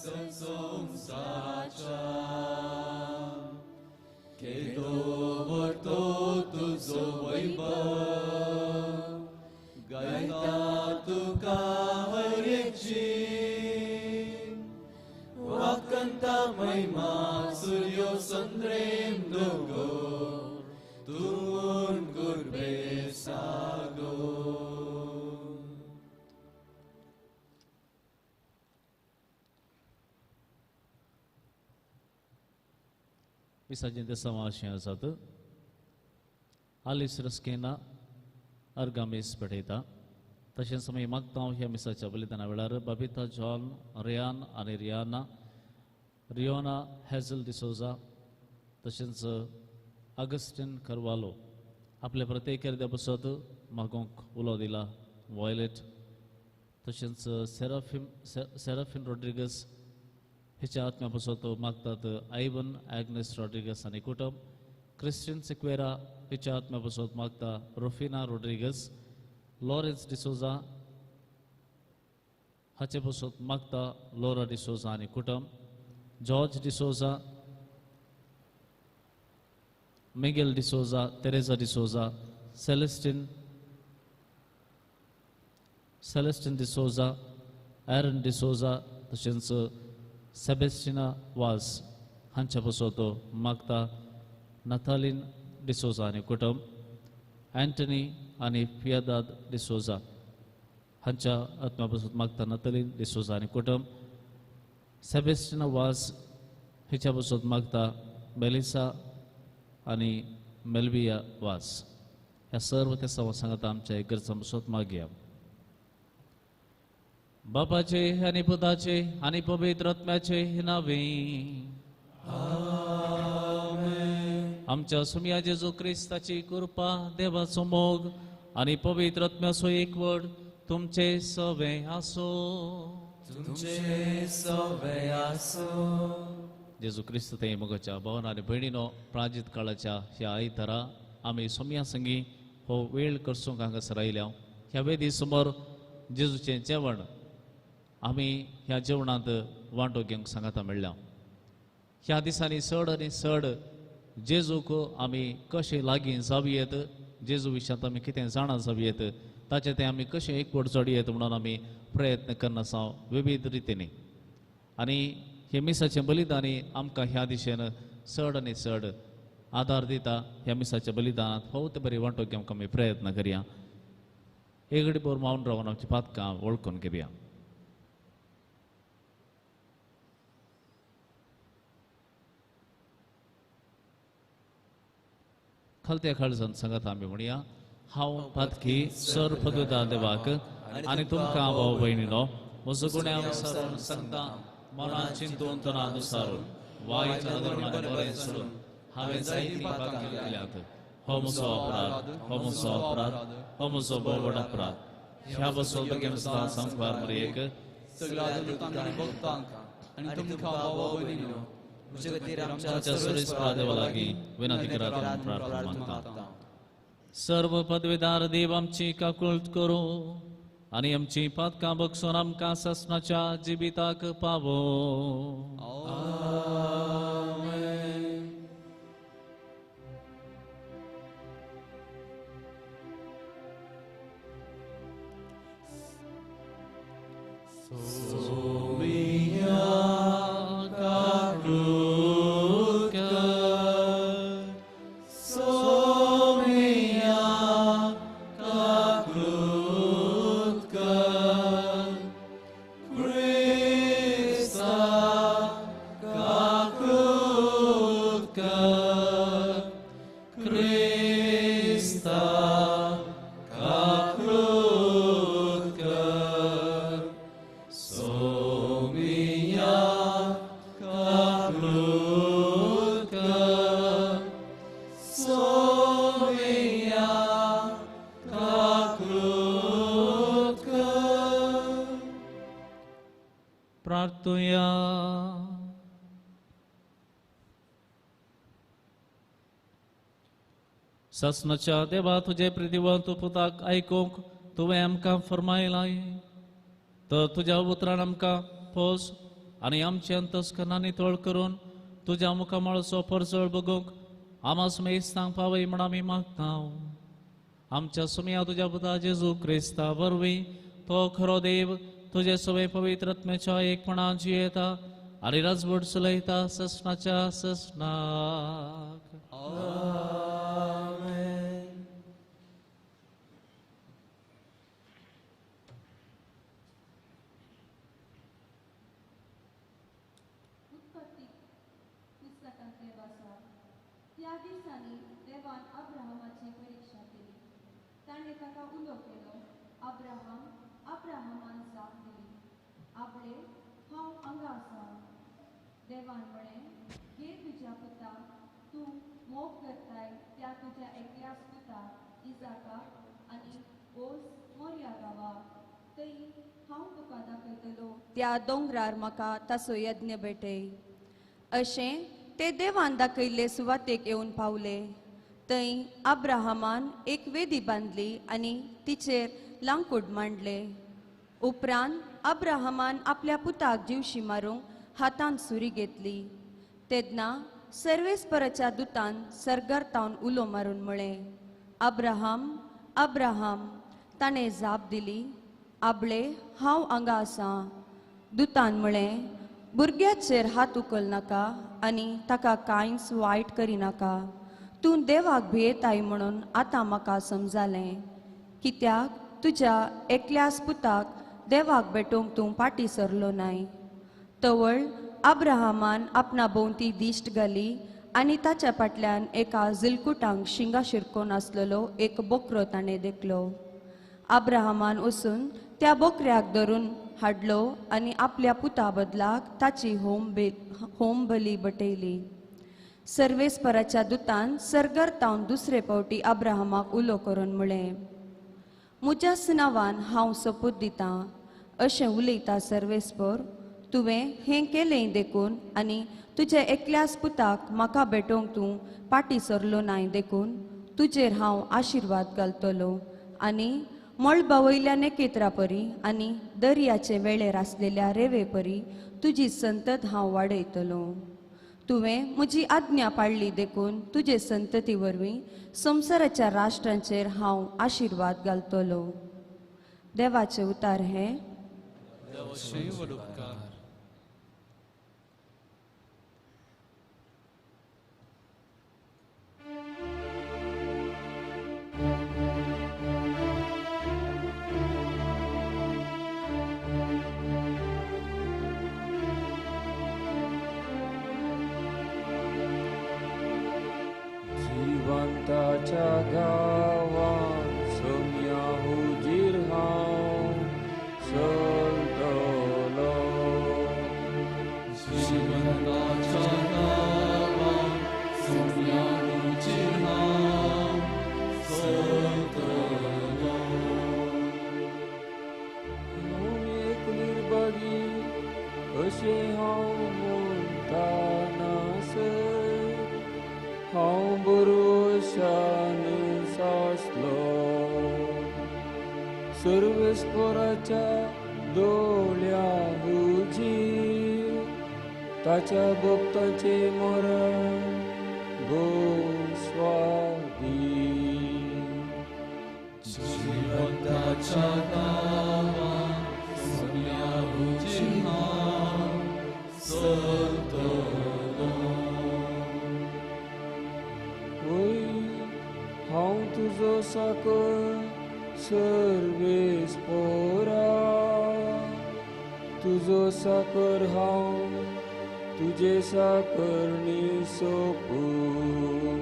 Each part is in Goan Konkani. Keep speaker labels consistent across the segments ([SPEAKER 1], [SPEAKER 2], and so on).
[SPEAKER 1] संवसाराच्या केदो व्हडलो तुजो वैभव गायता तुका हर एक जीव वाकंता महिमा सूर्यो संद्रेम दोगो तूं गुरबे सागो.
[SPEAKER 2] मिसाचें ते समाशें आसात. आलिस रस्केना अर्गामीस पेटयता. तशेंच आमी मागता ह्या मिसाच्या बलिदाना वेळार बबिता जॉन रियान आनी रियाना रियोना हेझल डिसोजा तशेंच अगस्टीन करवालो आपल्या प्रत्येक एरद्या बसत मागोंक उलो दिला. वॉयलेट तशेंच सेराफीन रॉड्रिगस हिच्या आत्म्या बसत मागतात आयवन ॲग्नेस रॉड्रिगस आनी कुटुंब. क्रिस्टीन सिक्वेरा हिच्या आत्म्या बसत मागता रोफिना रॉड्रिगस. लॉरेन्स डिसोजा हाचे बसत मागता लोरा डिसोजा आनी कुटुंब. जॉर्ज डिसोजा, मिगेल डिसोजा, तेरेजा डिसोजा, सेलेस्टीन डिसोजा, एरन डिसोजा तशेंच सेबेस्टिना वास हांच्या बसत मागता नथालीन डिसोजा आनी कुटुंब. अँटनी आनी फियादाद डिसोजा हांच्या आत्म्या बसत मागता नथालीन डिसोजा आनी कुटुंब. सेबेस्टिना वास हिच्या बसत मागता मेलिसा आनी मेल्विया वास. ह्या सर्व त्या सवा सांगता आमच्या इगर्जा बसत मागया. बापाचे आनी पुताचे आनी पवित्र आत्म्याचे नावे आमच्या सुमया जेजू क्रिस्ताची कृपा, देवाचो मोग आनी पवित्र आत्म्याचो एकवट तुमचे सवे आसो.
[SPEAKER 1] तुमचे सवे आसो.
[SPEAKER 2] जेजू क्रिस्त ते मोगाच्या भावन आनी भयणीनो, प्राजित काळाच्या ह्या आयतारा आमी सोम्या संगी हो वेळ करसूंक हांगासर आयल्या. ह्या वेदी समोर जेजूचें जेवण आमी ह्या जेवणांत वांटो घेवंक सांगाता मेळ्ळ्या. ह्या दिसांनी चड आनी चड जेजूक आमी कशें लागीं जावयेत, जेजू विशयांत आमी कितें जाणा जावयेत, ताचें तें आमी कशें एकवट जोडयेत म्हणून आमी प्रयत्न करना आसा विविध रितींनी. आनी हे मिसाचें बलिदानी आमकां ह्या दिशेन चड आनी चड आदार दिता. ह्या मिसाच्या बलिदानांत भोवत बरी वांटो घेवंक आमी प्रयत्न करया. एगडी बोर मावन रावन आमची पातकां वळखून घेवया. खालत्या खालसान सांगत आमी म्हणया, हांव पातकी सर पदुदा देवाक आनी तुमकां भाव भयणीनो म्हजो गुण्यांव सारून सांगता, मनान चिंतून तना नुसारून वायट नदरेन बरें सोडून हांवें जायतीं पातकां केल्यात. हो म्हजो अपराध, हो म्हजो अपराध, हो म्हजो भोव व्हड अपराध. ह्या बसून बेगीन सदां संवसार मरयेक
[SPEAKER 3] सगळ्या दुतांक आनी भक्तांक आनी तुमकां भाव भयणीनो
[SPEAKER 2] आमच्या सुरेश देवा लागीं विनंती करात प्रार्थना मागता. सर्व पदवीदार देव आमची काकुळट करूं आनी आमची पातकां बक्षून आमकां ससनाच्या जिविताक पावो. सासनाच्या देवा तुजे प्रितीवंत पुताक आयकूंक तुवें आमकां फरमायलाय, तर तुज्या उतरान आमकां पोस आनी आमचे अंतस्करणां नितळ करून तुज्या मुखामळाचो परजळ बगूंक आमा सुमेस्तांक पावय म्हण आमी मागता. आमच्या सुमया तुज्या पुता जेजू क्रिस्ता वरवीं तो खरो देव तुजे सवे पवित्र आत्म्याच्या एकपणान जियेता आनी राजवट चलयता ससनाच्या ससनाक.
[SPEAKER 1] आमेन.
[SPEAKER 4] उत्पत्ती पुस्तकांतले वाचा. त्या दिसांनी देवान अब्राहमाची परिक्षा केली. ताणें ताका उलो केलो, अब्राहम. अब्राहमान जाप दिली, आपले हांव हांगा आसा. देवान म्हळें, घे तुज्या पुताक, तूं मोग करताय त्या तुज्या एकल्याच पुताक इजाकाक, आनी वोस मोरया गांवाक, थंय हांव तुका दाखयतलो त्या दोंगरार म्हाका ताचो यज्ञ भेटय. अशें ते देवान दाखयल्ले सुवातेक येवन पावले. थंय अब्राहमान एक वेदी बांदली आनी तिचेर लांकूड मांडले. उपरांत अब्राहमान आपल्या पुताक जिवशी मारूंक हातांत सुरी घेतली. तेन्ना सर्वेस्पराच्या दुतान सर्गार तावन उलो मारून म्हळें, अब्राहम, अब्राहम. ताणें जाप दिली, आबळे हांव हांगा आसा. दुतान म्हळें, भुरग्याचेर हात उखलनाका आनी ताका कांयच वायट करिनाका. तूं देवाक भियेताय म्हणून आतां म्हाका समजालें, कित्याक तुज्या एकल्याच पुताक देवाक भेटोवंक तूं फाटीं सरलो नाय. तवळ अब्राहमान आपणा भोंवती दिश्ट घाली आनी ताच्या फाटल्यान एका जिलकुटांक शिंगा शिरकोन आसलेलो एक बोकरो ताणें देखलो. अब्राहमान वचून त्या बोकऱ्याक धरून हाडलो आनी आपल्या पुता बदलाक ताची होम बली बटयली. सर्वेस्पराच्या दुतान सर्गार तावन दुसरे फावटी अब्राहमाक उलो करून म्हळें, म्हज्याच नांवान हांव सोपूत दितां, अशें उलयता सर्वेस्पर, तुवें हें केलें देखून आनी तुज्या एकल्याच पुताक म्हाका भेटोवंक तूं फाटीं सरलो नाय देखून तुजेर हांव आशिर्वाद घालतलो आनी मळबा वयल्या नखेत्रा परी आनी दर्याचे वेळेर आसलेल्या रेवे परी तुजी संतत हांव वाडयतलो. तुवें म्हजी आज्ञा पाळ्ळी देखून तुजे संतती वरवीं संवसाराच्या राष्ट्रांचेर हांव आशिर्वाद घालतलो. देवाचे उतार हे.
[SPEAKER 1] जिवंताच्या गांवांत सोम्या हुजीर हांव चलतलो. जिवंताच्या गांवांत सोम्या हुजीर हांव चलतलो. हांव एक निर्भागी अशें हांव म्हणटा नासत, हांव बरोशान सासलो. सर्वेस्पराच्या दोळ्या हुजीर ताच्या भक्ताचें मरण भोव स्वादी. जिवंताच्या गांवांत सोम्या हुजीर हांव चलतलो. हांव तुजो साकर सर्वेस्परा, तुजो साकर हांव तुजे साकरणी सोपूं.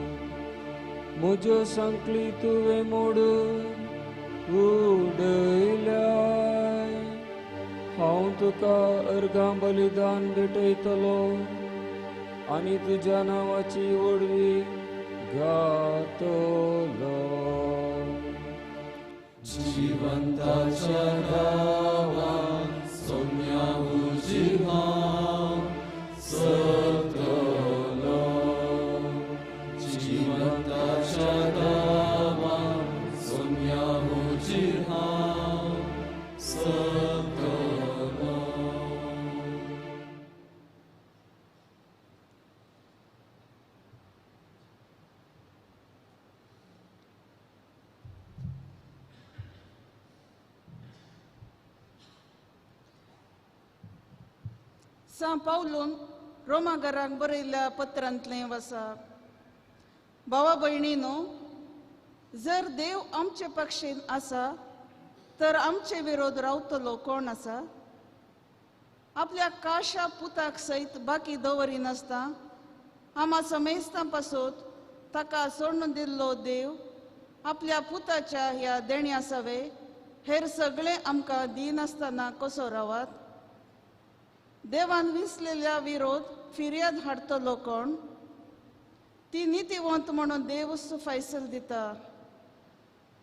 [SPEAKER 1] म्हज्यो सांकळी तुवें मोडून उडयल्याय, हांव तुका अर्घां बलिदान भेटयतलो आनी तुज्या नांवाची व्हडवी गातलो. जिवंताच्या गांवांत सोम्या हुजीर हांव चलतलो. जिवंताच्या गांवांत सोम्या हुजीर हांव चलतलो.
[SPEAKER 5] सां पावलून रोमाघराक बरयल्ल्या पत्रांतलें वसाप. भावा भयणीनो, जर देव आमचे पक्षेन आसा तर आमचे विरोध रावतलो कोण आसा? आपल्या काशा पुताक सयत बाकी दवरिनासता आमा समेस्तां पासत ताका सोडून दिल्लो देव आपल्या पुताच्या ह्या देण्या सवे हेर सगळे आमकां दिनासतना कसो रावात? देवान विसलेल्या विरोध फिर्याद हाडटलो कोण? ती नितीवंत म्हणून देव फैसल दिता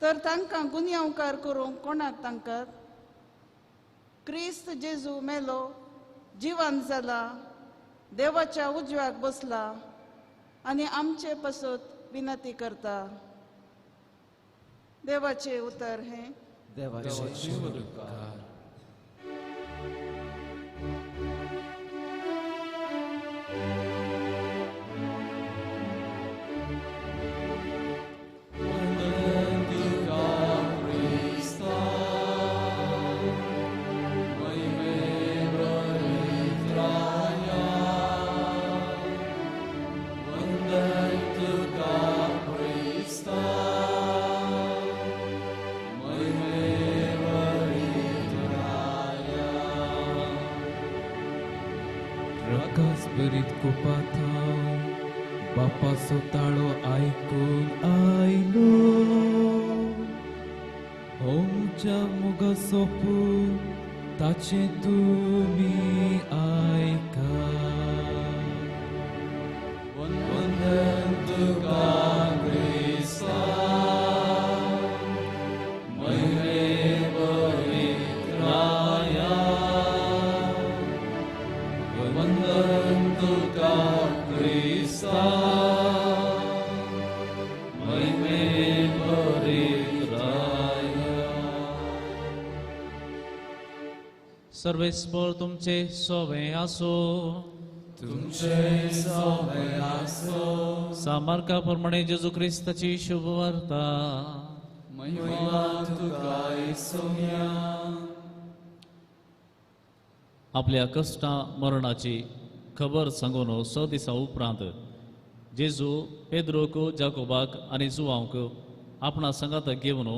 [SPEAKER 5] तर तांकां गुन्यांवकार करूंक कोणाक तांकां? क्रिस्त जेजू मेलो, जिवन जाला, देवाच्या उजव्याक बसला आनी आमचे पासत विनंती करता. देवाचे उतर हें.
[SPEAKER 1] देवाचे उपकार.
[SPEAKER 6] बापाचो ताळो आयकून आयलो, हो म्हज्या मोगाचो पूत, ताचें तुमी आयका.
[SPEAKER 1] वंदन तुका क्रिस्ता, महिमे पवित्राया. वंदन तुका क्रिस्ता, महिमे पवित्राया.
[SPEAKER 2] सर्वेस्पर तुमचे सोवे आसो.
[SPEAKER 1] तुमचे सोवे आसो.
[SPEAKER 2] सामार्का प्रमाणे जेजू क्रिस्ताची शुभवार्ता.
[SPEAKER 1] महिमा तुका सोम्या.
[SPEAKER 2] आपल्या कश्टा मरणाची खबर सांगून 6 दिसां उपरांत जेजू पेद्रोक, जाकोबाक आनी जुवांक आपणा सांगाता घेवन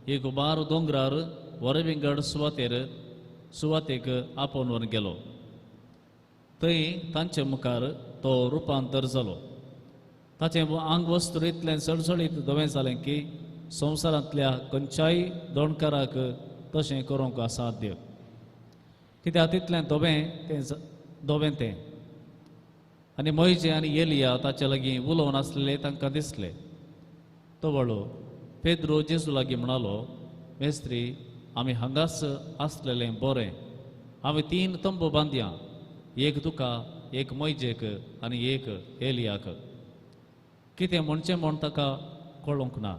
[SPEAKER 2] एक बार दोंगरार वरविंगड सुवातेक आपोवन गेलो. थंय तांचे मुखार तो रुपांतर जालो. ताचें आंगवस्त्र इतलें सळसळीत धवें जालें की संवसारांतल्या खंयच्याय दोणकाराक तशें करूंक असाध्य. कित्याक तितलें धवें तें आनी मोयजे आनी एलिया ताचे लागीं उलोवन आसलेले तांकां दिसले. तवळो पेद्रो जेजू लागीं म्हणालो, मेस्त्री, आमी हांगाच आसलेलें बरें. आमी 3 तंबू बांदया, एक तुका, एक मोयजेक आनी एक एलियाक. कितें म्हणचें म्हूण ताका कळोंक ना.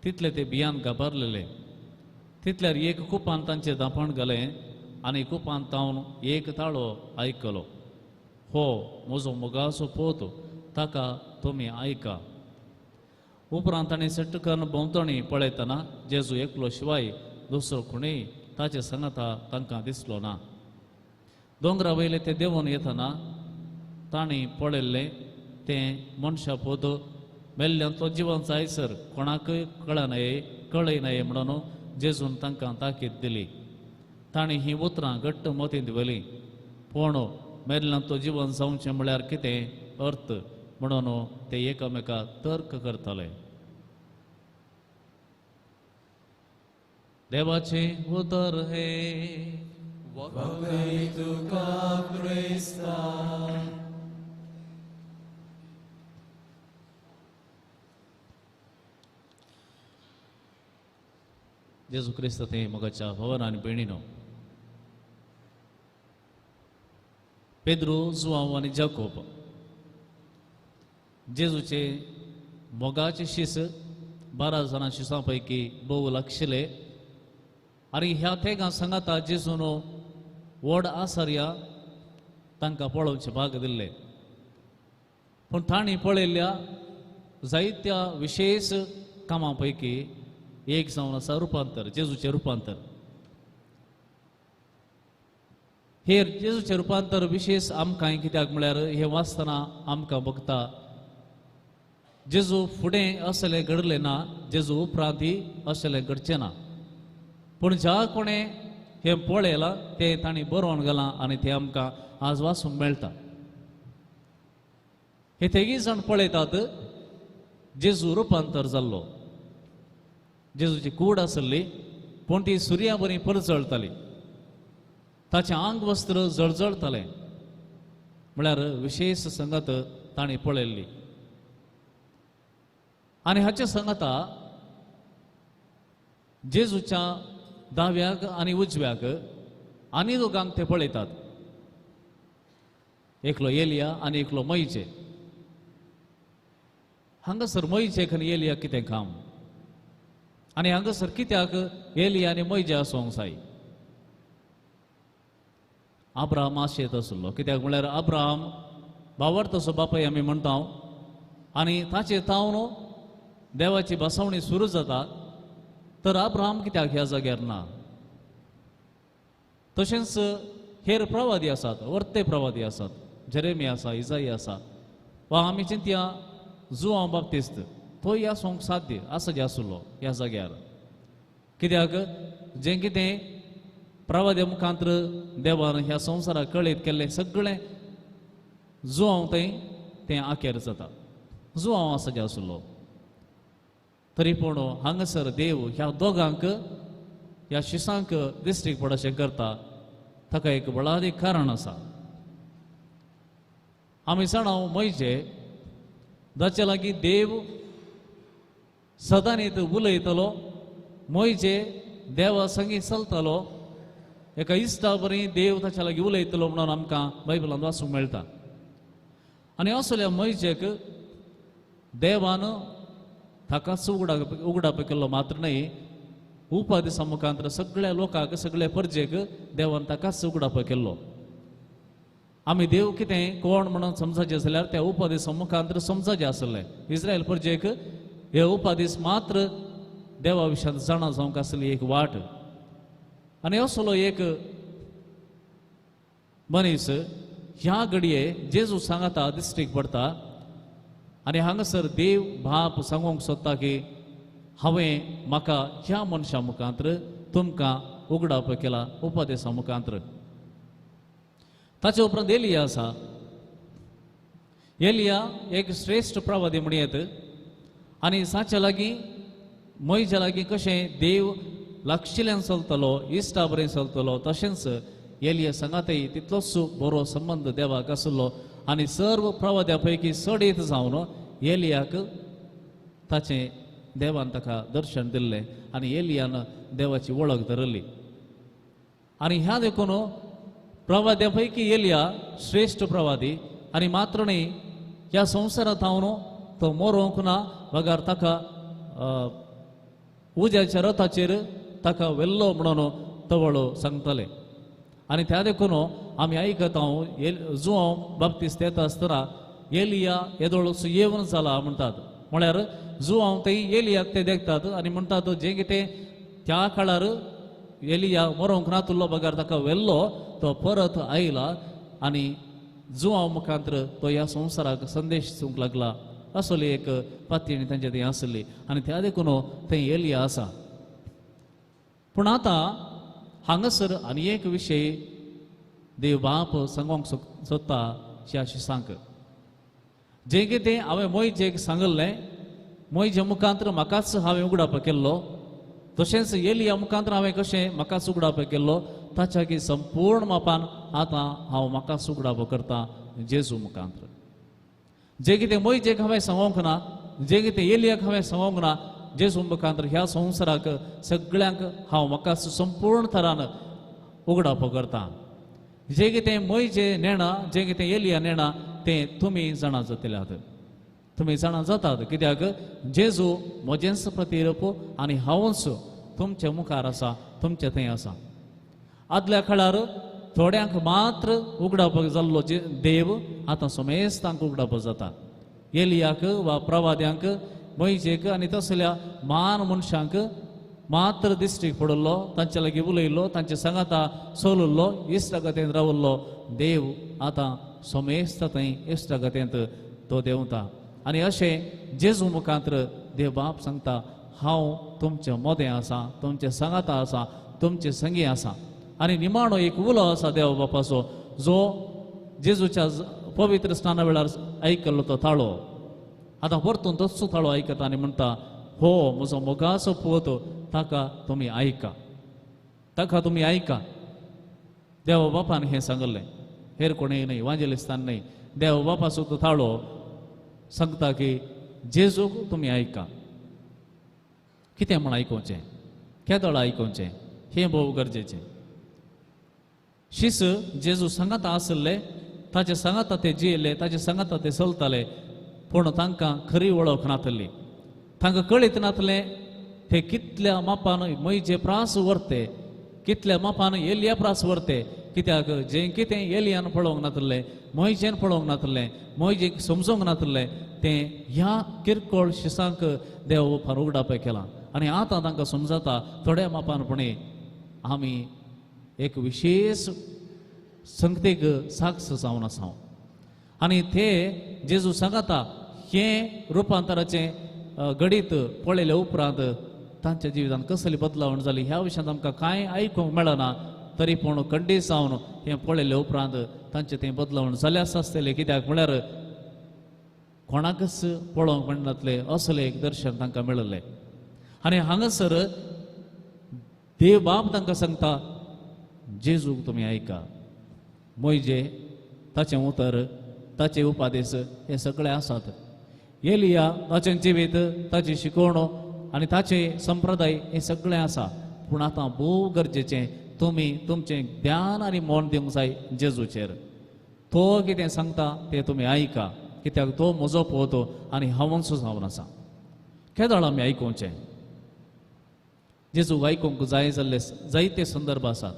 [SPEAKER 2] तितले ते भियान घाबरलेले. तितल्यार एक कुपान तांचें धांपण घालें आनी कुपान तावन एक ताळो आयकलो, हो म्हजो मोगाचो पोत, ताका तुमी आयका. उपरांत ताणें सट्ट करून भोंवतणी पळयतना जेजू एकलो शिवाय दुसरो कोणूय ताचे सांगाता तांकां दिसलो ना. दोंगरा वयले ते देंवून येतना तांणी पळयल्लें तें मनशा पोत मेल्ल्यांतलो जिवन जायसर कोणाकय कळयनाये म्हणून जेजून तांकां ताकीद दिली. तांणी ही उतरां घट्ट मतींत व्हेलीं. पूण मेल्ल्यांतलो जिवन जावचें म्हळ्यार कितें अर्थ म्हणून ते एकामेका तर्क करताले. देवाचें उतर हें.
[SPEAKER 1] वखय तुका क्रिस्ता.
[SPEAKER 2] जेजू क्रिस्त ते मोगाच्या भवन आनी भयणीनो, पेद्रो, जुआंव आनी जाकोब जेजूचे मोगाचे शीस 12 जाणां शिसां पैकी भोव लागशिल्ले आनी ह्या तेगां सांगाता जेजून व्हड आसर्या तांकां पळोवचे भाग दिल्ले. पूण तांणी पळयल्ल्या जायत्या विशेश कामां पैकी एक जावन आसा रुपांतर, जेजूचें रुपांतर. हे जेजूचें रुपांतर विशेश आमकां कित्याक म्हळ्यार हें वाचतना आमकां बघता जेजू फुडें असलें घडलें ना, जेजू उपरांतय असलें घडचें ना. पूण ज्या कोणें हें पळयलां तें तांणी बरोवन घालां आनी तें आमकां आज वाचूंक मेळटा. हे तेगी जाण पळयतात जेजू रुपांतर जाल्लो. जेजूची कूड आसली पूण ती सुर्या बरी परजळटाली, ताचें आंग वस्त्र जळजळटालें, म्हळ्यार विशेश संगत तांणी पळयल्ली. आनी हाचे संगता जेजूच्या दाव्याक आनी उजव्याक आनी दोगांक ते पळयतात, एकलो एलिया आनी एकलो मोयजे. हांगासर मोयजेक आनी एलिया कितें काम, आनी हांगासर कित्याक एलिया आनी मोयजे आसूंक जाय? अब्राहम आशेत आसलो, कित्याक म्हळ्यार अब्राहम भावार्थाचो बापाय आमी म्हणटा आनी ताचे तावन देवाची बसवणी सुरू जाता. तर अब्राहम कित्याक ह्या जाग्यार ना? तशेंच हेर प्रवादी आसात, वर्ते प्रवादी आसात, जेरेमी आसा, इजाई आसा, वा आमी चिंतया जुआंव बाप्तिस्त, तोय आसूंक साध्य आसा जे आसलो ह्या जाग्यार. कित्याक जें कितें प्रवाद्या मुखांत्र देवान ह्या संवसाराक कळीत केल्लें सगळें जुआंव थंय तें आखेर जाता. जुआंव आसा जे आसलो. तरी पूण हांगासर देव ह्या दोगांक ह्या शिसांक दिश्टीक पड अशें करता, ताका एक बळादीक कारण आसा. आमी जाणा मोयजे जाचे लागीं देव सदांनीत उलयतलो, मोयजे देवा संगी चलतलो, एका इश्टा बरी देव ताच्या लागीं उलयतलो म्हणून आमकां बायबलांत वाचूंक मेळटा. आनी असल्या मोयजेक देवान ताकाच उगडाप केल्लो मात्र न्हय, उपादिसा मुखांतर सगळ्या लोकांक सगळ्या परजेक देवान ताकाच उगडाप केल्लो. आमी देव कितें कोण म्हणून समजाचें जाल्यार त्या उपादिसा मुखांतर समजाचें आसलें. इस्रायल परजेक हे उपादीस मात्र देवा विशयांत जाणा जावंक आसली एक वाट. आनी असलो एक मनीस ह्या घडये जेजू सांगाता दिश्टीक पडटा आनी हांगासर देव बाप सांगूंक सोदता की हांवें म्हाका ह्या मनशा मुखांत्र तुमकां उगडाप केला उपदेसा मुखांत्र. ताचे उपरांत एलिया आसा. एलिया एक श्रेश्ठ प्रवादी म्हणयेत आनी साच्या लागीं मोयच्या लागीं कशें देव लागशिल्ल्यान चलतलो, इश्टा बरें चलतलो, तशेंच एलिया सांगातय तितलोच बरो संबंद देवाक आसलो आनी सर्व प्रवाद्या पैकी चड जावन एलियाक ताचें देवान ताका दर्शन दिल्लें आनी एलियान देवाची वळख धरली. आनी ह्या देखून प्रवाद्या पैकी एलिया श्रेश्ठ प्रवादी आनी मात्र न्हय ह्या संवसारांत हांव तो मरोंक ना बगर ताका उज्याच्या रथाचेर ताका व्हेल्लो म्हणून तवळो सांगताले. आनी त्या देखून आमी आयकता हांव जुआंव बाप्तिस्त येता आसतना एलिया येदोळ येवन जाला म्हणटात. म्हळ्यार जुआंव थंय एलियाक ते देखतात आनी म्हणटात जें कितें त्या काळार एलिया मरोंक नातुल्लो बगर ताका व्हेल्लो तो परत आयला आनी जुआंव मुखांत्र तो ह्या संवसाराक संदेश दिवंक लागला असली एक पातयेणी तांचे थंय आसली आनी त्या देखून थंय एलिया आसा. पूण आतां हांगासर आनी एक विशय देव बाप सांगूंक सोदता ह्या शिसांक, जें कितें हांवें मोयजेक सांगिल्लें, मोयजे मुखांत्र म्हाकाच हांवें उगडाप केल्लो, तशेंच एलिया मुखांत्र हांवें कशें म्हाकाच उगडाप केल्लो ताच्या की संपूर्ण मापान आतां हांव म्हाकाच उगडाप करता जेजू मुखांत्र. जें कितें मोयजेक हांवें सांगूंक ना, जें कितें एलियाक हांवें सांगूंक ना, जेजू मुखांत्र ह्या संवसाराक सगळ्यांक हांव म्हाका संपूर्ण थरान उगडाप करता. जें कितें मोयजे नेणा, जें कितें एलिया नेणा तें तुमी जाणा जातल्यात, तुमी जाणा जातात. कित्याक जेजू म्हजेंच प्रतिरूप आनी हांवूच तुमचे मुखार आसा, तुमचे थंय आसा. आदल्या काळार थोड्यांक मात्र उगडाप जाल्लो देव आतां समेस्तांक उगडाप जाता. एलियाक वा प्रवाद्यांक, मोयजेक आनी तसल्या मान मनशांक मात्र दिश्टीक पडिल्लो, तांचे लागीं उलयल्लो, तांचे सांगाता सोलल्लो, इश्टागतेंत रावल्लो देव आतां समेस्त थंय इश्टागतेंत तो देंवता. आनी अशें जेजू मुखांत्र देव बाप सांगता, हांव तुमचे मोदें आसा, तुमचे सांगाता आसा, तुमचे संगी आसा. आनी निमाणो एक उलो आसा देव बापाचो जो जेजूच्या पवित्र स्नाना वेळार आयकल्लो तो ताळो आतां परतून तोच ताळो आयकता आनी म्हणटा, हो म्हजो मोगाचो पूत, ताका तुमी आयका, ताका तुमी आयका. देव बापान हें सांगलें, हेर कोणेय न्हय, वांजेलिस्तान न्हय. देव बापाचो तो ताळो सांगता की जेजूक तुमी आयका. कितें म्हण आयकुचें, केदळ आयकुचें हें भोव गरजेचें. शीस जेजू सांगाता आसले, ताचे सांगाता ते जियेले, ताचे सांगाता ते चलताले, पूण तांकां खरी वळख नातली, तांकां कळीत नातलें ते कितल्या मापान म्हजे प्रास व्हरते, कितल्या मापान एलिया प्रास व्हरते. कित्याक जें कितें एलियान पळोवंक नातलें, मोयजेन पळोवंक नातलें, मोयजेक समजूंक नातलें, तें ह्या किरकोळ शिसांक देव फार उगडापय केलां. आनी आतां तांकां समजता थोड्या मापानपणी आमी एक विशेश संगतीक साक्ष जावन आसा. आनी ते जेजू सांगता हें रुपांतराचें घडीत पळयले उपरांत तांच्या जिवितांत कसली बदलावण जाली ह्या विशयांत आमकां कांय आयकूंक मेळना, तरी पूण खंडीत जावन हें पळयले उपरांत तांचें तें बदलावण जालें आसा आसतलें. कित्याक म्हळ्यार कोणाकच पळोवंक मेळनातलें असलें एक दर्शन तांकां मेळिल्लें. आनी हांगासर देव बाप तांकां सांगता, जेजूक तुमी आयका, मोयजे ताचें उतर, ताचे उपादेश हे सगळे आसात. एलिया ताचें जिवीत, ताची शिकवणो आनी ताचे संप्रदाय हे सगळें आसा, पूण आतां भोव गरजेचें तुमी तुमचें ध्यान आनी मन दिवंक जाय जेजूचेर. तो कितें सांगता तें तुमी आयका, कित्याक तो म्हजो पोवतो आनी हांवूच जावन आसा. केदळ आमी आयकुचें जेजूक आयकूंक जाय जाल्ले जायते संदर्भ आसात,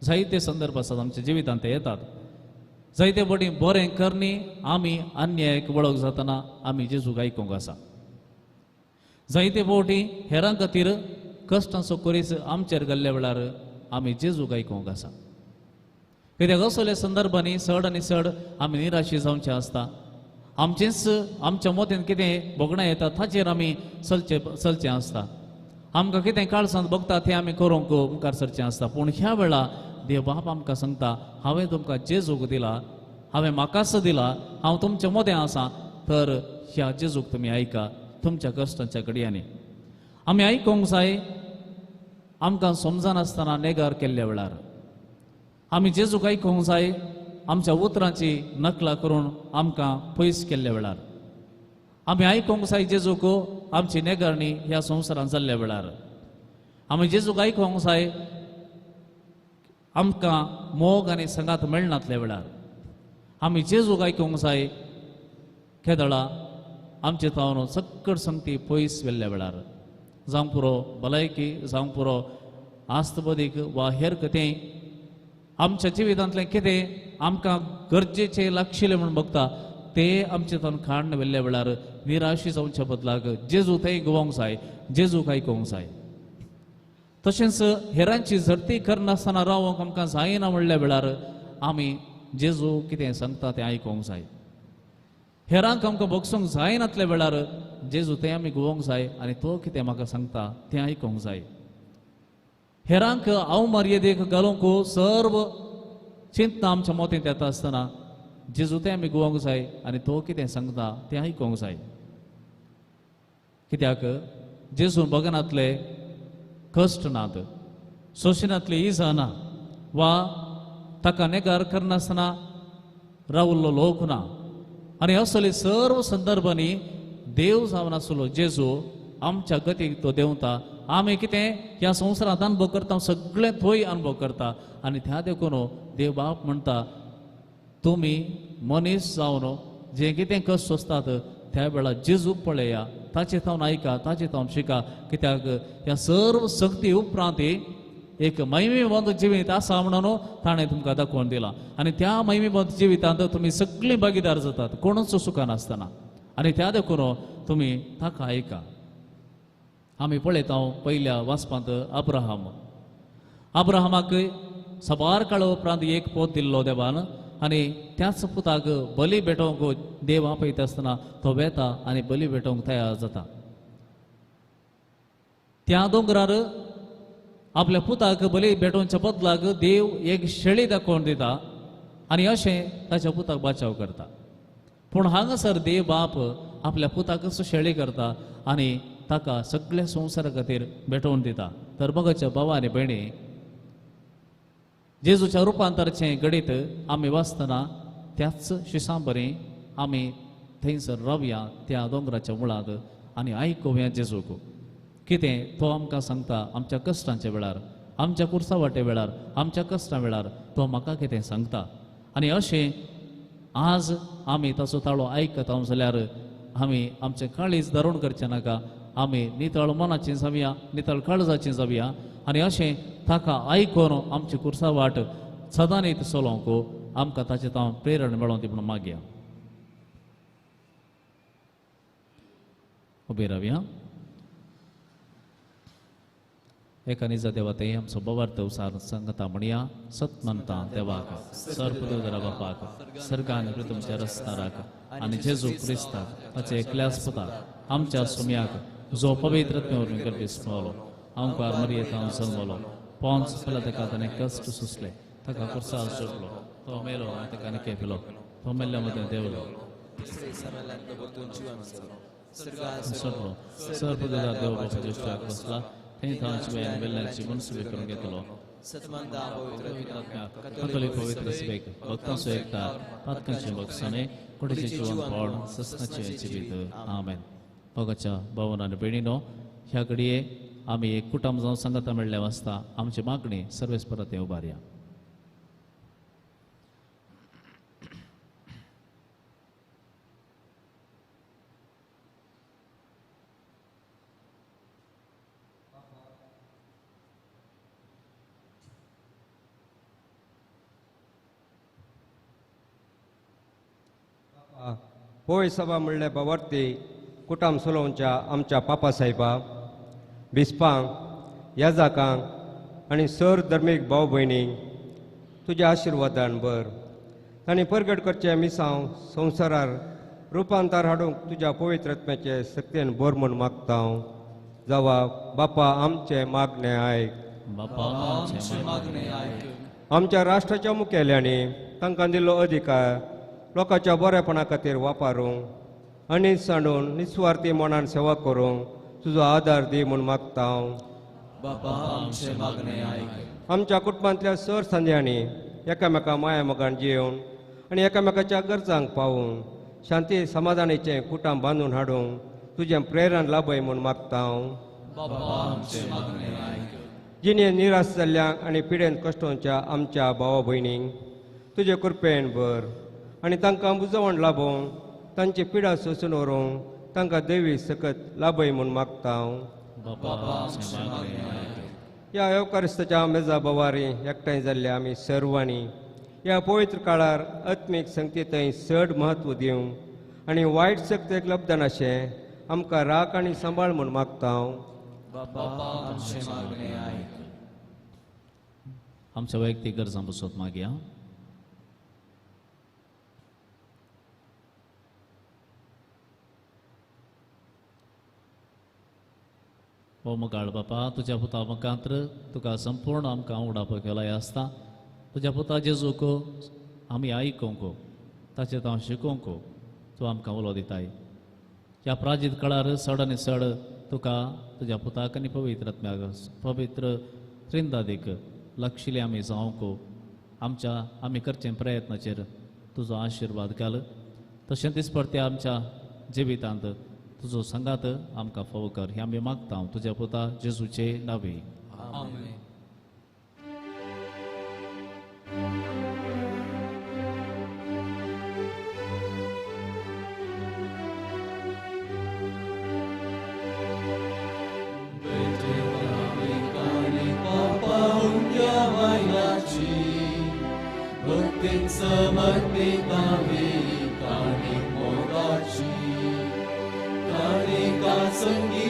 [SPEAKER 2] जायते संदर्भ आसात आमच्या जिवितांत ते येतात. जायते फावटी बरें करणी आमी अन्यायक वळख जातना आमी जेजूक आयकूंक आसा. जायते फावटी हेरां खातीर कश्टांचो कोरीस आमचेर गेल्ल्या वेळार आमी जेजूक आयकूंक आसा. कित्याक असल्या संदर्भांनी चड आनी चड आमी निराशी जावचें आसता. आमचेंच आमच्या मतीन कितें भोगणां येता ताचेर आमी चलचें आसता. आमकां कितें काळसांत भोगता तें आमी करूंक मुखार सरचें आसता. पूण ह्या वेळा देव बाप आमकां सांगता, हांवें तुमकां जेजूक दिला, हांवें म्हाकाच दिला, हांव तुमच्या मदें आसा, तर ह्या जेजूक तुमी आयका तुमच्या कश्टांच्या घडयांनी. आमी आयकूंक जाय आमकां समजनासतना नेगार केल्ल्या वेळार. आमी जेजूक आयकूंक जाय आमच्या उतरांची नकला करून आमकां पयस केल्ल्या वेळार. आमी आयकूंक जाय जेजूक आमची नेगारणी ह्या संवसारांत जाल्ल्या वेळार. आमी जेजूक आयकूंक जाय आमकां मोग आनी सांगात मेळनातल्या वेळार. आमी जेजूक आयकूंक जाय केदळा आमचे तावन सक्कड संगती पयस वेल्ल्या वेळार, जावंक पुरो भलायकी, जावंक पुरो आस्तबदीक वा हेर कितेंय आमच्या जिवितांतलें कितें आमकां गरजेचें लागशिल्लें म्हूण बघता ते आमचे तावन काडून व्हेल्ल्या वेळार निराशी जावच्या बदलाक जेजू थंय गोवोंक जाय, जेजूक आयकूंक जाय. तशेंच हेरांची झडती करनासतना रावोंक आमकां जायना म्हणल्या वेळार आमी जेजू कितें सांगता तें आयकूंक जाय. हेरांक आमकां भोगसूंक जायनातल्या वेळार जेजू तें आमी गोवोंक जाय आनी तो कितें म्हाका सांगता तें आयकूंक जाय. हेरांक हांव मर्यादेक घालूंक सर्व चिंतना आमच्या मतींत येता आसतना जेजू तें आमी गोवोंक जाय आनी तो कितें सांगता तें आयकूंक जाय. कित्याक जेजू बगनातले कश्ट नात, सोशिनातली इजा ना, वा ताका नेगार करनासतना रावल्लो लोक ना. आनी असले सर्व संदर्भांनी देव जावन आसलो जेजू आमच्या गतीक तो देंवता. आमी कितें ह्या संवसारांत अनुभव करता सगळें थंय अनुभव करता. आनी त्या देखून देव बाप म्हणटा, तुमी मनीस जावन जें कितें कश्ट सोंसतात त्या वेळार जेजूक पळया, ताचे थावन आयका, ताचे थावन शिका. कित्याक ह्या सर्व शक्ती उपरांत एक महिमेबंद जिवीत आसा म्हणून ताणें तुमकां दाखोवन दिलां. आनी त्या महिमेबंद जिवितांत तुमी सगळीं भागीदार जातात, कोणूच सुखान आसतना. आनी त्या देखून तुमी ताका आयका. आमी पळयता पयल्या वाचपांत अब्राहम, अब्राहमाक सबार काळ उपरांत एक पोत दिल्लो देवान आनी त्याच पुताक बली भेटोवंक देव आपयता आसतना तो वेता आनी बली भेटोवंक तयार जाता. त्या दोंगरार आपल्या पुताक बली भेटोवच्या बदलाक देव एक शेळी दाखोवन दिता आनी अशें ताच्या पुताक बाचाव करता. पूण हांगासर देव बाप आपल्या पुताकच शेळी करता आनी ताका सगळ्या संवसारा खातीर भेटोवन दिता. तर मोगाच्या भावा आनी भयणी, जेजूच्या रुपांतराचें घडीत आमी वाचतना त्याच शिसां बरी आमी थंयसर रावया त्या दोंगराच्या मुळांत आनी आयकुया जेजूक कितें तो आमकां सांगता. आमच्या कश्टांच्या वेळार, आमच्या कुर्सा वाटे वेळार, आमच्या कश्टां वेळार तो म्हाका कितें सांगता. आनी अशें आज आमी ताचो ताळो आयकता जाल्यार आमी आमचें काळीज धरून करचें नाका, आमी नितळ मनाची जावया, नितळ काळजाची जावया आनी अशें ताका आयकून आमची कुर्सा वाट सदांच चलोवंक आमकां ताचें तांव प्रेरण मेळोवन ती म्हणून मागया. उबी रावया. एका निजा देवा ते आमचो बवार्थ उसार संगता म्हणया. सत मानता देवाक, सर्पदेवदरा बापाक, सर्गान तुमच्या रस्ताराक आनी जेजू क्रिस्ताक ताचे एकल्याच पुताक आमच्या सुम्याक जो पवित्र वरवीं गर्भीस पावलो, आमकार मरियेंत जल्मलो, पोंच पेला ताका ताणें कश्ट सोंसले, ताका कुर्सार सोडलो, तो मेलो आनी ताका निकेपिलो, तो मेल्ल्या मदें देंवलो, सोडलो, सर्पदेवदरा देव बापाच्या ज्येश्ठाक बसला, थंय थंय वेल्ल्यांची मनसुबी करून घेतलो. कथोलीक पवित्र सभेक भक्तांचो एकता, पातकांचें भक्षणे, कुडीचें जिवनपण, सस्नाचें जिवीत. आमेन. मोगाच्या भावन आनी भयणीनो, ह्या घडये आमी एक कुटुंब जावन सांगता मेळ्ळें वाचता आमची मागणी सर्वेस परत उबारया.
[SPEAKER 7] होय सभा म्हणले बावर्ती कुटाम सोलोवच्या आमच्या पापा साहेबा, बिस्पांक, याजाकांक आनी सर धर्मीक भाव भयणींक तुज्या आशिर्वादान भर. तांणी परगट करचें मिसांव संवसारार रुपांतर हाडूंक तुज्या पवित्र आत्म्याचे शक्तेन भर म्हूण मागता हांव. जावा बापा आमचें मागणें आयक.
[SPEAKER 2] बापा आमचें
[SPEAKER 3] मागणें आयक.
[SPEAKER 7] आमच्या राष्ट्राच्या मुखेल्यांनी तांकां दिल्लो अधिकार लोकांच्या बरेपणा खातीर वापरूंक आनी सांडून निस्वार्थी मनान सेवा करूंक तुजो आदार दी म्हूण मागता हांव.
[SPEAKER 3] बापा आमचें मागणें आयक.
[SPEAKER 7] आमच्या कुटुंबांतल्या सर संद्यांनी एकामेका माया मोगान जियेवन आनी एकामेकाच्या गरजांक पावून शांती समाधानाचें कुटुंब बांदून हाडूंक तुजें प्रेरण लाभय म्हूण मागता हांव.
[SPEAKER 3] बापा आमचें मागणें आयक.
[SPEAKER 7] जिणे निराश जाल्ल्यांक आनी पिडेन कश्टोंच्या आमच्या भावा भयणींक तुजे कृपेन भर आनी तांकां बुजवण लाभोवंक तांची पिडा सोसून व्हरूंक तांकां देवी सकत लाभय म्हूण मागता हांव. ह्या येवकारिस्ताच्या मेजा बवारी एकठांय जाल्ल्या आमी सर्वांनी ह्या पवित्र काळार आत्मीक संगती थंय चड म्हत्व दिवंक आनी वायट शक्तेक लब्धनाशें आमकां राख आनी सांबाळ म्हूण मागता हांव.
[SPEAKER 2] आमच्या वैयक्तीक गरजां बसोत मागया. ओ मोगाळ बापा, तुज्या पुता मुखांत्र तुका संपूर्ण आमकां उडाप केलाय आसता. तुज्या पुता जेजूक आमी आयकूंक, ताचें हांव शिकोवंक तूं आमकां उलो दिताय. ह्या प्राजीत काळार चड आनी चड तुका तुज्या पुताक आनी पवित्र आत्म्याक पवित्र त्रिंदादीक लक्षिले आमी जावंक आमच्या आमी करचे प्रयत्नाचेर तुजो आशिर्वाद घाल. तशें दिसपडते आमच्या जिवितांत तुजो सांगात आमकां फावो कर, हें आमी मागता तुज्या पुता जेजूचे नांवे.
[SPEAKER 3] आमेन. समर्पितावी काणी मोगाची काणिका संगी.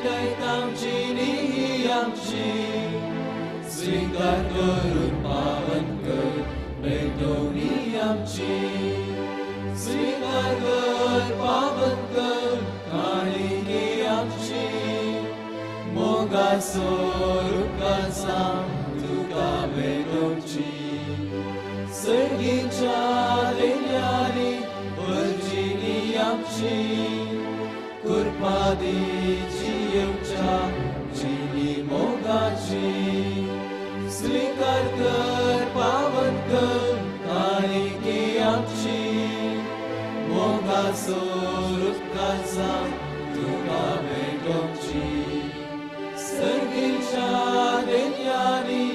[SPEAKER 1] भेटयता जिणी आमची स्वीकार करून पावन कर भेटवणी आमची स्वीकार कर पावन कर काणिके आमची मोगाचो रुखाचा तुका भेटोवची सर्गीच्या देण्यांनी भरजिणी आमची कृपा दी जियेवच्या जिणी मोगाची स्वीकार कर पावन कर काणिके आमची मोगाचो रुखाचा तुका भेटोवची सर्गीच्या देण्यांनी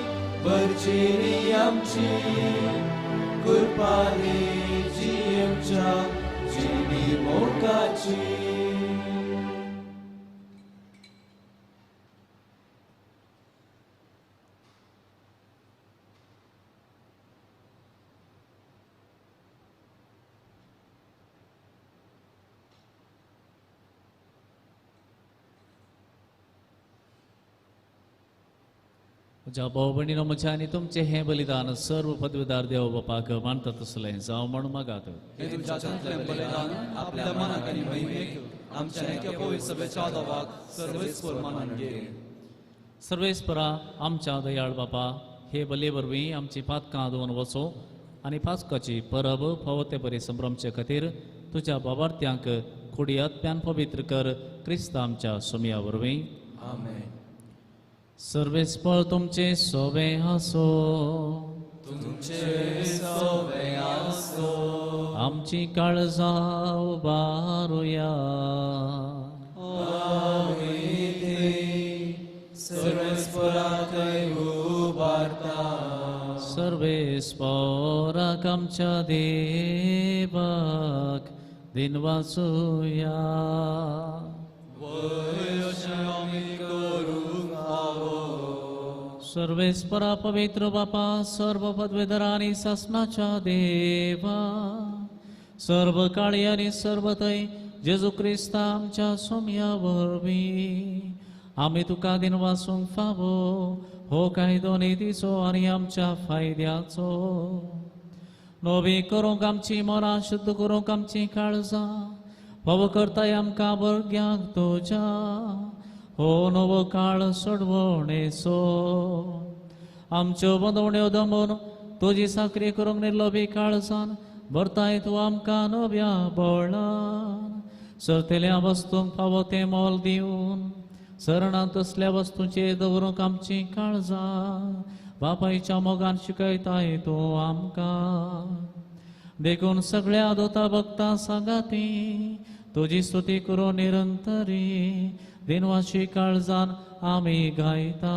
[SPEAKER 1] भरजिणी आमची कृपा दी जियेवच्या जिणी मोगाची.
[SPEAKER 2] म्हज्या भाव भयणीनो म्हज्या आनी तुमचें हें बलिदान सर्व पदवीदार देव बापाक मानता तसलें जावं म्हूण मागात.
[SPEAKER 3] हे तुमच्या हातांतलें बलिदान आपल्या मनाक आनी महिमेक आमच्या एके पवित्र सभेच्या देवाक सर्वेस्पर मानून घे.
[SPEAKER 2] सर्वेस्परा आमच्या दयाळ बापा हे बले वरवीं आमची पातकां धुवन वचो आनी पातकाची परब फावो ते बरी संभ्रमचे खातीर तुज्या बाबार्थ्यांक कुडी आत्म्यान पवित्र कर क्रिस्त आमच्या सोमया वरवीं.
[SPEAKER 3] आमेन.
[SPEAKER 2] सर्वेस्पर तुमचे सोबे आसो.
[SPEAKER 1] तुमचे सोबे आसो.
[SPEAKER 2] आमची काळजां उबारुया.
[SPEAKER 1] आमी ती सर्वेस्परा थंय उबारता.
[SPEAKER 2] सर्वेस्पराक आमच्या देवाक दिनवासुया. सर्वेस्परा पवित्र बापा सर्व पदवीधर आनी सासनाच्या देवा सर्व काळी आनी सर्वथंय जेजू क्रिस्ता आमच्या सोमया वरवीं आमी तुका दिनवासूंक फावो हो कायदो नितीचो आनी आमच्या फायद्याचो. नवी करूंक आमची मनां शुद्ध करूंक आमची काळजां फावो करताय आमकां भुरग्यांक तुज्या हो नवो काळ सोडवणेचो. आमच्यो बंदवण्यो दमून तुजी साकरी करूंक निर्लोभी काळजान भरताय तूं आमकां नव्या बळान. सरतेल्या वस्तूंक फावो तें मोल दिवन सरणां तसल्या वस्तूंचेर दवरूंक आमची काळजां बापायच्या मोगान शिकयताय तूं आमकां. देखून सगळ्या दोता भक्तां सांगाती तुजी स्तुती करून निरंतरी दिनवाशी काळजान आमी गायता.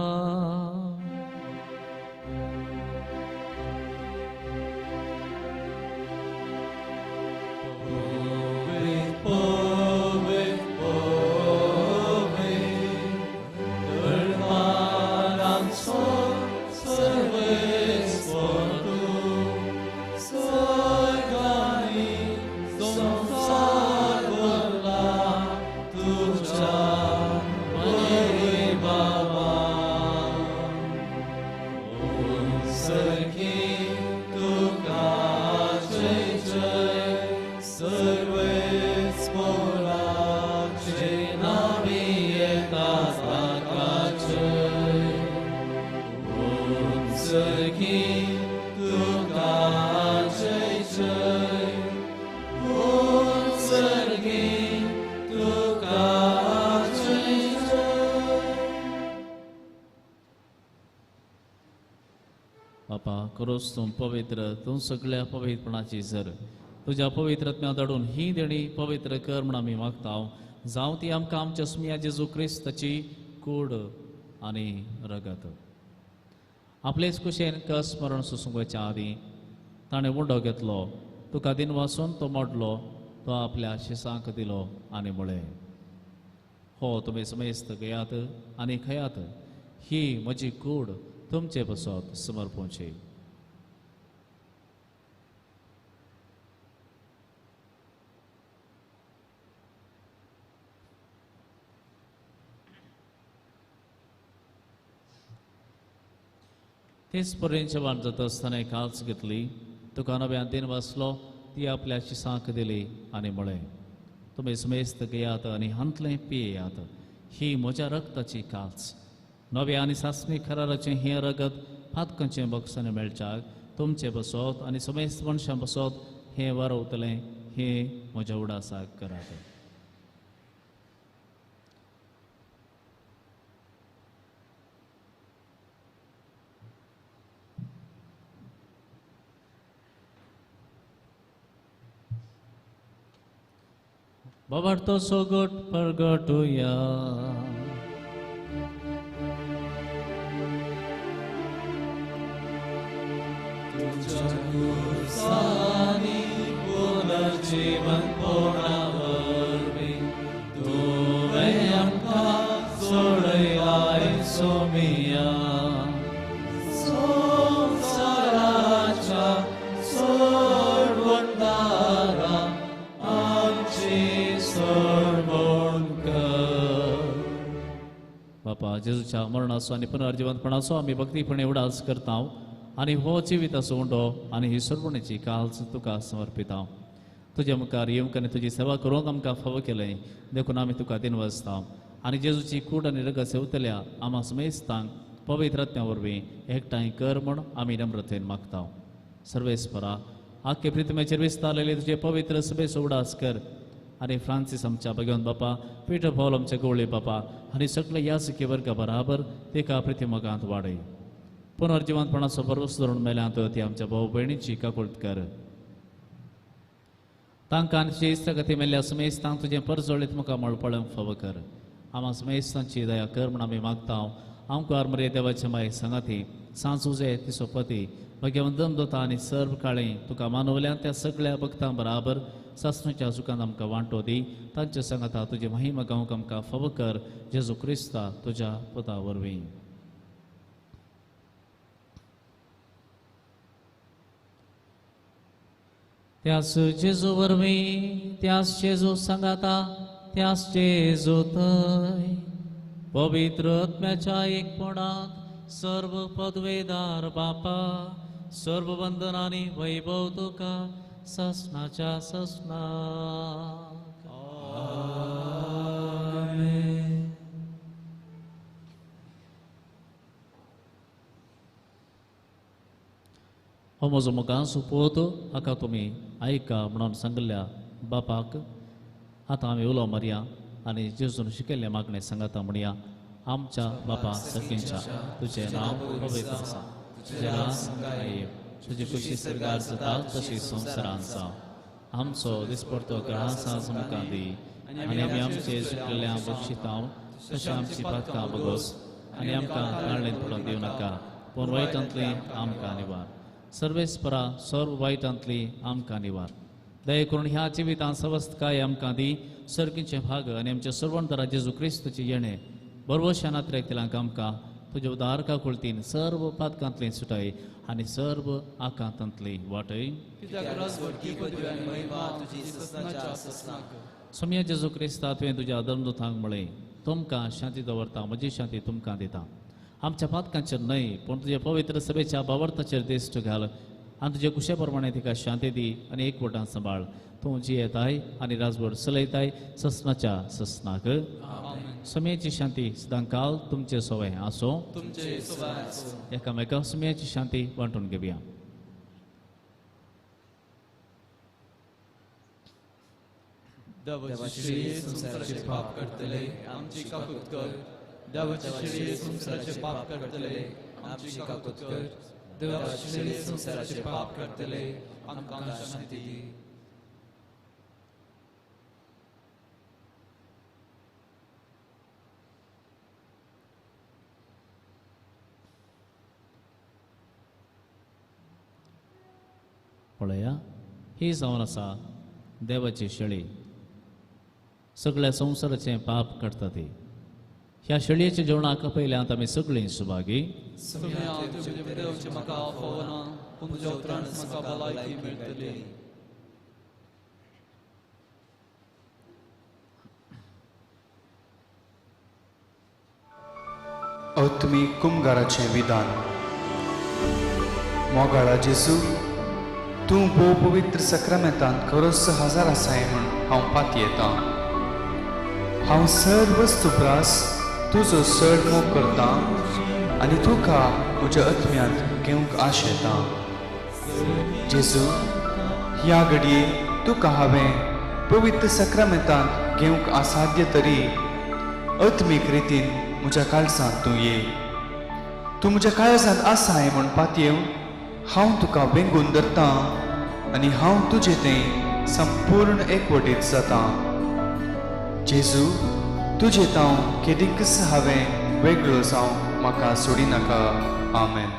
[SPEAKER 2] करोस तूं पवित्र तूं सगळ्या पवित्रपणाची जर तुज्या पवित्र आत्म्या धाडून ही देणी पवित्र कर म्हण आमी मागता. जावं ती आमकां आमच्या सुमया जेजू क्रिस्ताची कूड आनी रगत. आपलेच कुशेन कस मरण सोसूंक वयच्या आदीं ताणें उंडो घेतलो, तुका दिनवासून तो मोडलो, तो आपल्या शिसांक दिलो आनी म्हळें, हो तुमी समेस्त घेयात आनी खयात, ही म्हजी कूड तुमचे पसत समर्पूंची. तेच पर्यंत जेवण जाता आसतना काल्स घेतली, तुका नव्यान दिन वाचलो, ती आपल्या शिसांक दिली आनी म्हळें, तुमी समेस्त घेयात आनी हांतलें पियेयात, ही म्हज्या रक्ताची काल्स, नव्या आनी सासणी कराराचें हें रगत पातकांचें बक्षान मेळच्याक तुमचें बसोत आनी समेस्त मनशां बसोत हें वारवतलें, हें म्हज्या उडासाक करात. बाबार्तो सोगट परगटुया.
[SPEAKER 1] तुझ्या खुर्सांनी पुनर्जीवनपणा वरवीं तुवें आमकां सोडयलाय सोमिया. संवसाराच्या सोडवणदारा आमची सोडवण कर.
[SPEAKER 2] बापा, जेजूच्या मरणाचो आनी पुनर्जिवंतपणाचो आमी भक्तीपणे उडास करता आनी हो जिविताचो उंडो आनी ही सोडवणेची काल्स तुका समर्पिता. तुज्या मुखार येवंक आनी तुजी सेवा करूंक आमकां फावो केलें देखून आमी तुका दिनवासता आनी जेजूची कूड आनी रगत सेवतल्या आमा समेस्तांक पवित्र आत्म्या वरवीं एकठांय कर म्हूण आमी नम्रतेन मागता. सर्वेस्परा, आख्खे प्रितमेचेर विस्तारलेले तुजे पवित्र सभेचो उडास कर आनी फ्रांसीस आमच्या भगवंत बापा, पिटर पावल आमच्या गवळी बापा आनी सगळे याजकी वर्गा बराबर तेका प्रितिमोगांत वाडय. पुनर्जिवंतपणाचो भरवंसो धरून मेल्यांत ती आमच्या भाव भयणीची काकुळट कर. तांकां आनी तुजे इश्टागती मेल्ल्या समेस्तांक तुजें परजळीत मुखामळ पळोवंक फावो कर. आमा समेस्तांची दया कर म्हूण आमी मागता. आमकार मरे देवाचे माये सांगाती सांजुजे तिचो पती भगवंत दमदोता आनी सर्व काळें तुका मानवल्यान त्या सगळ्या भक्तां बराबर सासणाच्या सुखान आमकां वांटो दी. तांचे सांगाता तुजी महिमा गावंक आमकां फावो कर, जेजू क्रिस्ता तुज्या पुता वरवीं. त्यास जेजू वरवीं, त्यास जेजू सांगाता, त्यास जेजू थंय पवित्र आत्म्याच्या एकपणांत सर्व पदवेदार बापा, सर्व वंदनांनी वैभव तुका ससनाच्या ससनाक.
[SPEAKER 1] आमेन.
[SPEAKER 2] हो म्हजो मुखांसो पूत, हाका तुमी आयका म्हणून सांगिल्ल्या बापाक आतां आमी उलो मारया आनी जेजून शिकयल्लें मागणें सांगाता म्हणया. आमच्या बापा सगळ्यांच्या तुजें नांव पवित्र आसा, तुजें राज येवं, तुजी खुशी सरकार जाता तशी संवसारांत जावं. आमचो दिसपडतो ग्रास आज आमकां दी आनी आमी आमचे चुकलेल्या बक्षितां तशें आमची पातकां बगोस आनी आमकां ताळणेंत पडोवंक दिवं नाका, पूण वायटांतली आमकां निवार. सर्वेस्परा सर्व वायटांतली आमकां निवार. दया करून ह्या जिवितांत सवस्तकाय आमकां दी, सर्गीचे भाग आनी आमच्या सर्वंतरा जेजू क्रिस्तूचे येणे बरवश्या नात्रेक आमकां तुज्या उदार काकुळतीन सर्व पातकांतली सुटाय आनी सर्व आकांतांतली वाटय. सोमया जेजू क्रिस्ता, तुवें तुज्या धर्मदूतांक म्हळें, तुमकां शांती दवरता, म्हजी शांती तुमकां दिता. आमच्या पातकांचेर न्हय पूण तुज्या पवित्र सभेच्या भावार्थाचेर दिश्ट घाल आनी तुजे कुशे प्रमाणे तिका शांती दी आनी एकवटान सांबाळ. तूं जियेताय आनी राजवट चलयताय ससनाच्या ससनाक. समेची शांती सदांकाल तुमचे सवय आसो. एकामेका समेची शांती वांटून घेवया.
[SPEAKER 3] देवाचे संवसाराचे पाप करतले आमची काकूत कर. देवाचे संवसाराचे पाप करतले आमची काकूत कर. देवाचे संवसाराचे पाप करतले आमकां शांती दी.
[SPEAKER 2] पळया, ही जावन आसा देवाची शेळी, सगळ्या संवसाराचें पाप काडटा ती. ह्या शेळयेच्या जेवणाक पयल्यांत आमी सगळीं सुभागी.
[SPEAKER 8] आत्मीक कुमगाराचें विधान.
[SPEAKER 3] मोगाळा जेजू, तूं भोव पवित्र सक्रामेंतांत खरोच हजार आसाय म्हूण हांव पातयेतां. हांव सर्व वस्तू प्रास तुजो चड मोग करतां आनी तुका म्हज्या आत्म्यांत घेवंक आशेतां. जेजू, ह्या घडये तुका हांवें पवित्र सक्रामेंतांत घेवंक असाध्य तरी आत्मीक रितीन म्हज्या काळजांत तूं ये. तूं म्हज्या काळजांत आसाय म्हूण पातयेवन हांव तुका वेंगून धरतां आनी हांव तुजे तें संपूर्ण एकवटीत जातां. जेजू, तुजे तांव केदीकच हांवें वेगळो जावंक म्हाका सोडिनाका. आमेन.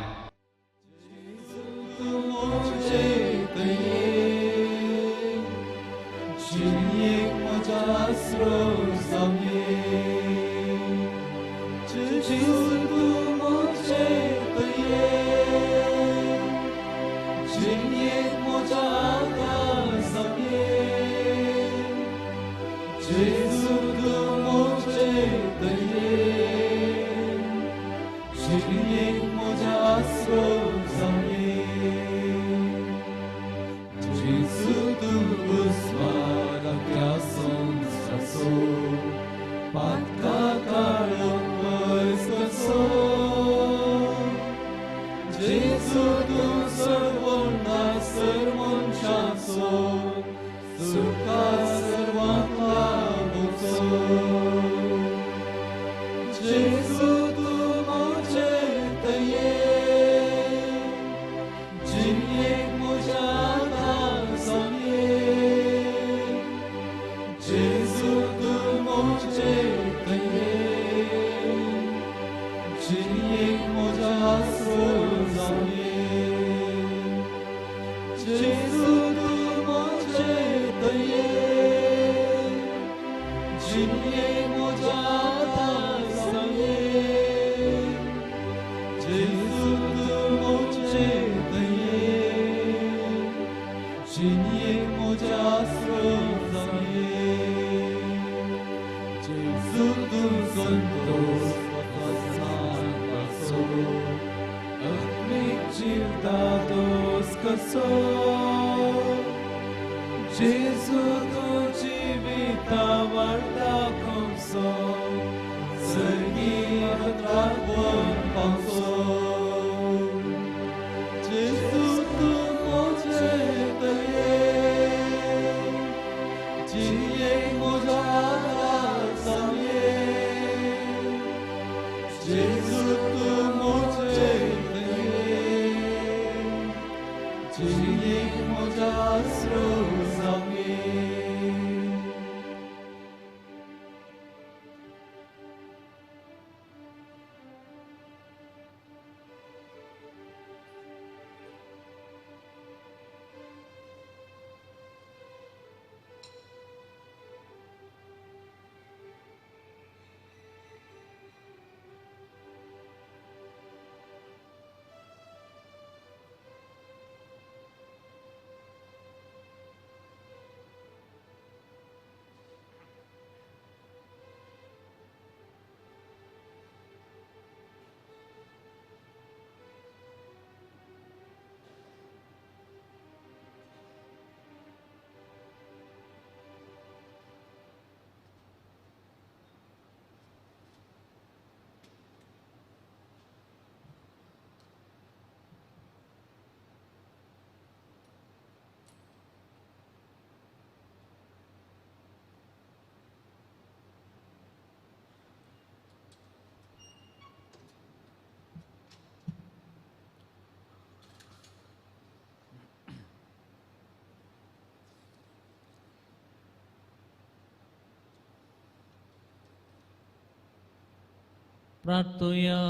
[SPEAKER 2] प्रार्थुया.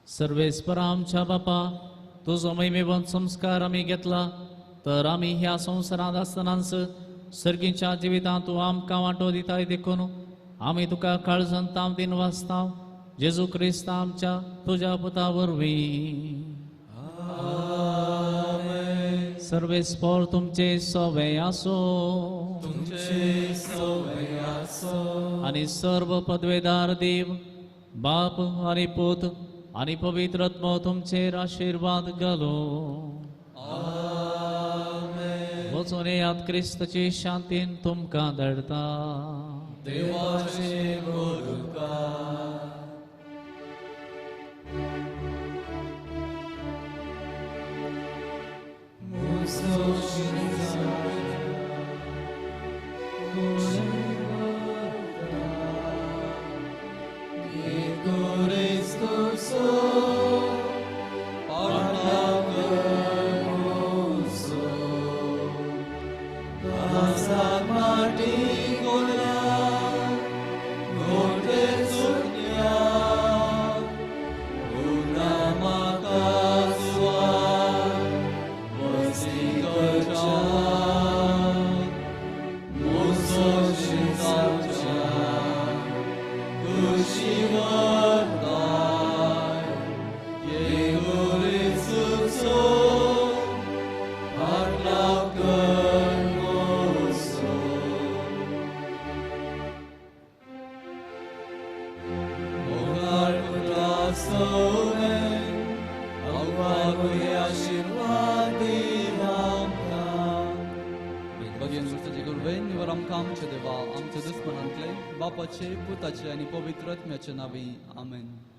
[SPEAKER 2] सर्वेस्परा आमच्या बापा, तुजो महिमेवंत संस्कार आमी घेतला तर आमी ह्या संवसारांत आसतनाच सर्गीच्या जिवितांत तूं आमकां वांटो दिताय देखून आमी तुका काळजान तांव दिन वाचता जेजू क्रिस्त आमच्या तुज्या पुता वरवीं. सर्वेस्पर तुमचे सवे आसो आनी सर्व पदवेदार देव बाप आनी पूत आनी पवित्र आत्मो तुमचेर आशिर्वाद घालूं. वचून येयात, क्रिस्ताची शांतीन तुमकां धाडटा.
[SPEAKER 1] देवाचे उपकार.
[SPEAKER 3] बापाचे पुताचे आनी पवित्र आत्म्याचे नांवी आमेन.